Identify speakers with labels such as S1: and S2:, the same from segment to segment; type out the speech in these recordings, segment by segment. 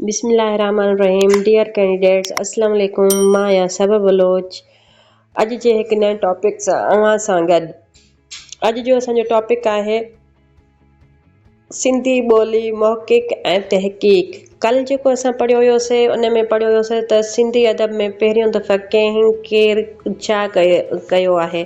S1: بسم الله الرحمٰن الرحيم ڊيئر ڪينڊيڊيٽس السلام عليڪم مان آهيان صبا بلوچ اڄ جي هڪ نئين ٽاپڪ سان اوهان سان گڏ اڄ جو اسان جو ٽاپڪ آهي سنڌي ٻولي محقق ۽ تحقيق ڪل جيڪو اسان پڙهيو هيوسي ان ۾ پڙهيو هيوسي ته سنڌي ادب ۾ پهريون دفعو ڪنهن ڪير ڇا ڪيو آهي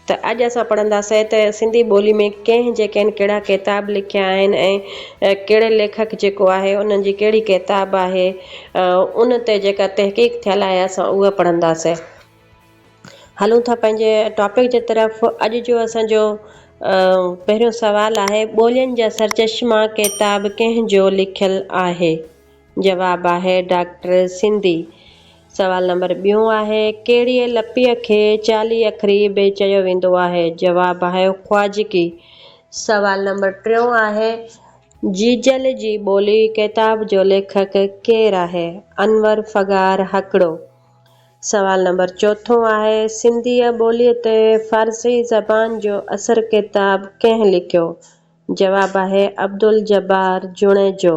S1: ته اڄ اسان پڙهنداسين ته سنڌي ٻولي ۾ ڪنهن جيڪي آهن ڪهڙا ڪتاب لکيا آهن ۽ ڪهڙي ليکڪ جيڪو آهي انهن جي ڪهڙي ڪتاب آهي ان تي جيڪا تحقيق ٿيل آهي اسان اها پڙهنداسين. هلون ٿا پنهنجي ٽاپڪ جي طرف اڄ جو اسان جو پهريون سوال آهي ٻولين جا سرچشما ڪتاب ڪنهن جو لکيل آهي؟ جواب آهي ڊاڪٽر سنڌي. سوال نمبر ٻيون آهي ڪهڙيء لپيء کي چاليهه اکري به چيو ويندو آهي؟ جواب آهي خواجگي. سوال نمبر ٽيون آهي جيجل جي ٻولي ڪتاب جو ليکڪ ڪير آهي؟ انور فگار هڪڙو. سوال نمبر چوٿون آهي سنڌيء ٻوليء تي فارسي زبان جو اثر ڪتاب ڪنهن لکيو؟ جواب آهي عبدالجبار جوڻيجو.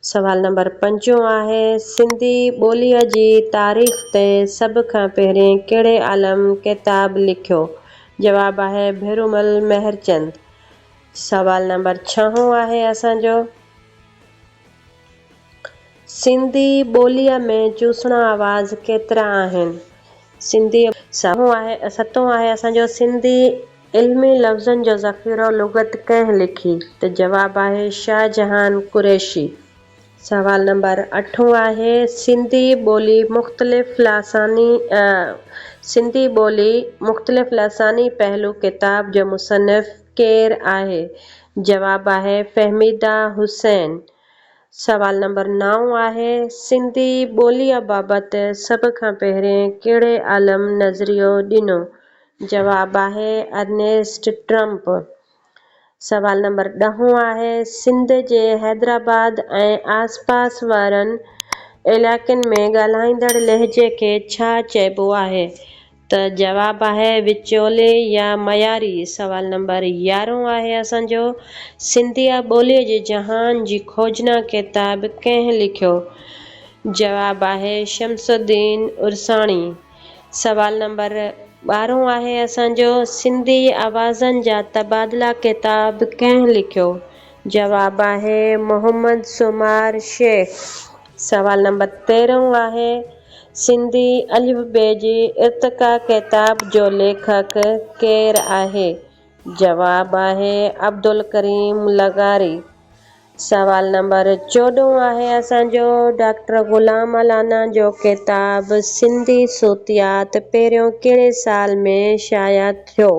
S1: سوال نمبر پنجون آهي سنڌي ٻوليء جي تاريخ تي سڀ کان پهرين ڪهڙي عالم ڪتاب لکيو؟ جواب آهي ڀيرومل مهرچند. سوال نمبر ڇهون آهي اسان جو سنڌي ٻوليء ۾ چوسڻا آواز ڪيترا آهن؟ سنڌي ستون آهي اسان جو سنڌي علمي لفظن جو ذخيرو لغت ڪنهن لکي؟ ته جواب آهي شاهجهان قريشي. سوال نمبر اٺون آهي سنڌي ٻولي مختلف لساني سنڌي ٻولي مختلف لساني پهلو ڪتاب جو مصنف ڪير آهي؟ جواب آهي فهميده حسين. سوال نمبر نائون آهي، سنڌي ٻوليء بابت سڀ کان پهرين ڪهڙي عالم نظريو ڏنو؟ جواب آهي، ارنيسٽ ٽرمپ. سوال نمبر ڏهون آهي، سنڌ جي حيدرآباد ۽ آسپاس وارن علائقن ۾ ڳالهائيندڙ لهجي کي ڇا چئبو آهي؟ ته جواب آهي وچولي يا معياري. سوال نمبر يارهون آهي اسان جو سنڌيا ٻوليء جي جهان جي کوجنا ڪتاب ڪنهن لکيو؟ جواب آهي شمس الدين عرساڻي. سوال نمبر ٻارهون آهي اسان جو سنڌي آوازن جا تبادلا ڪتاب ڪنهن لکيو؟ جواب آهي محمد سومار شيخ. سوال نمبر تيرهون آهي سنڌي الف بي جي ارتقا ڪتاب جو ليکڪ ڪير آهي؟ جواب آهي عبدالڪريم لغاري. سوال نمبر چوڏهون آهي اسان جو ڊاڪٽر غلام الانا جو ڪتاب سنڌي صوتيات پهريون ڪهڙي سال ۾ شايع ٿيو؟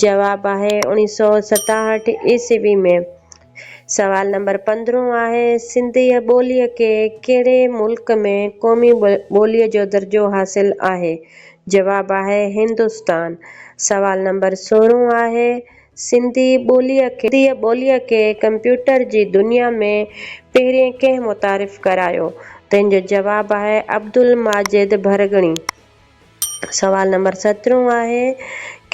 S1: جواب آهي اوڻيهه سئو ستاهٺ عيسوي ۾. سوال نمبر پندرهون آهي، سنڌيء ٻوليء کي ڪهڙي ملڪ ۾ قومي ٻوليء جو درجو حاصل آهي؟ جواب آهي، هندستان. سوال نمبر سورهون آهي، سنڌي ٻوليء کي ڪمپيوٽر جي دنيا ۾ پهرين ڪنهن متعارف ڪرايو؟ تنهن جو جواب آهي، عبدالماجد ڀرڳڙي. سوال نمبر سترهون آهي،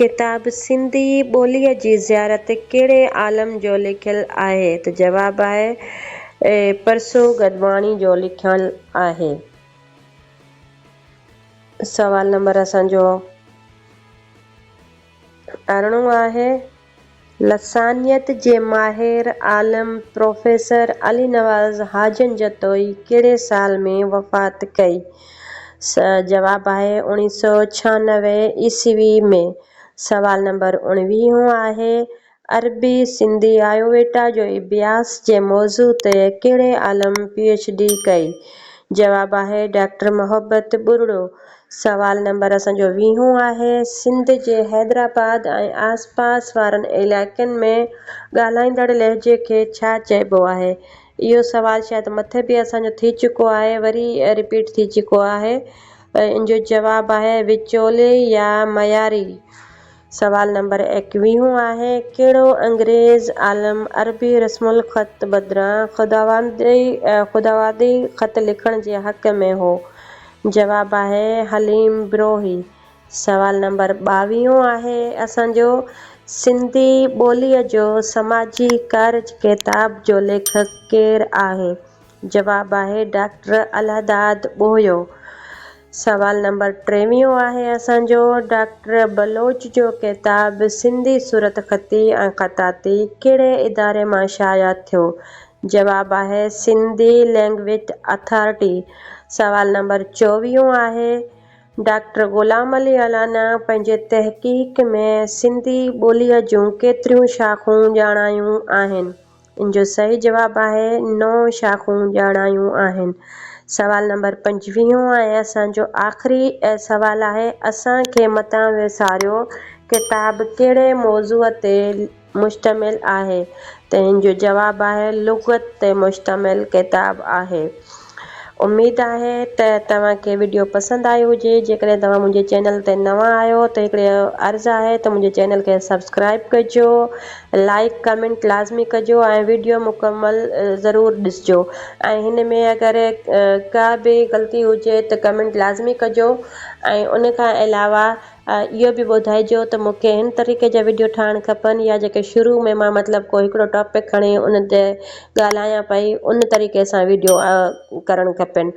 S1: ڪتاب سنڌي ٻوليء جي زيارت ڪهڙي عالم جو لکيل آهي؟ ته جواب آهي، پرسو گڏواڻي جو لکيل آهي. سوال نمبر اسان جو ارڙهون آهي، لسانيات جي ماهر عالم پروفيسر علي نواز حاجن جتوئي ڪهڙي سال ۾ وفات ڪئي؟ جواب آهي اوڻيهه سئو ڇهانوي عيسوي ۾. سوال نمبر اڻويهون آهي، عربي سنڌي آيوويٽا جو اڀياس جي موضوع تي ڪهڙي عالم پي ايڇ ڊي ڪئي؟ جواب آهي ڊاڪٽر محبت ٻرڙو. سوال نمبر اسان جو ويهون آهي، سنڌ جي حيدرآباد ۽ آس پاس وارن علائقن ۾ ڳالهائيندڙ لهجي کي ڇا چئبو آهي؟ اهو سوال شايد مٿي به اسان جو ٿي چڪو آهي وري رپيٽ ٿي چڪو آهي ان جو جواب آهي وچولي يا معياري. سوال نمبر ايڪويهون آهي، ڪهڙو انگريز عالم عربي رسم الخط بدران خداوندي خط لکڻ جي حق ۾ هو؟ جواب آهي، حليم بروهي. سوال نمبر ٻاويهون آهي اسان جو سنڌي ٻوليء جو سماجي ڪارج ڪتاب جو ليکڪ ڪير آهي؟ جواب آهي ڊاڪٽر الهداد ٻوهيو. سوال نمبر ٽيويهون آهي اسان جو ڊاڪٽر بلوچ جو ڪتاب سنڌي صورتخطي ۽ خطاطي ڪهڙي اداري مان شايع ٿيو؟ جواب آهي سنڌي لينگويج اٿارٽي. سوال نمبر چوويهون آهي ڊاڪٽر غلام علي الانا پنهنجي تحقيق ۾ سنڌي ٻوليء جون ڪيتريون شاخون ڄاڻايون آهن؟ ان جو صحيح جواب آهي نو شاخون ڄاڻايون آهن. سوال نمبر پنجويهون ۽ اسان جو آخري سوال آهي اسان کي متان وساريو ڪتاب ڪهڙي موضوع تي مشتمل آهي؟ ته ان جو جواب آهي لغت تي مشتمل ڪتاب آهي. اميد آهي ته توهان کي وڊيو پسند آئي هجي جيڪڏهن توهان منهنجي چينل تي نوان آهيو ته هڪڙي عرض آهي ته منهنجي چينل کي سبسڪرائب ڪجو لائڪ ڪمينٽ لازمي ڪجو ۽ وڊيو مڪمل ضرور ڏسجو ۽ هن ۾ اگر ڪا به غلطي هجي ته ڪمينٽ لازمي ڪجو ۽ ان کان علاوه اهو به ٻڌائجو ته مون کي هن طريقي جا وڊيو ٺاهڻ کپن يا جيڪي شروع ۾ مان مطلب ڪو هڪڙو ٽاپڪ کڻي ان تي ڳالهايان پئي ان طريقي سان وڊيو ڪرڻ کپن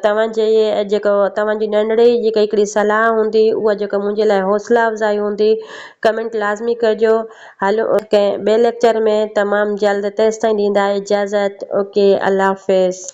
S1: توهان جي جيڪو توهان جي ننڍڙي جيڪا هڪڙي صلاح هوندي اها جيڪا منهنجي لاء حوصلا افزائي هوندي ڪمينٽ لازمي ڪجو هلو ڪنهن ٻئي ليڪچر ۾ تمام جلد تيستائين ڏيندا اجازت اوڪي الله حافظ.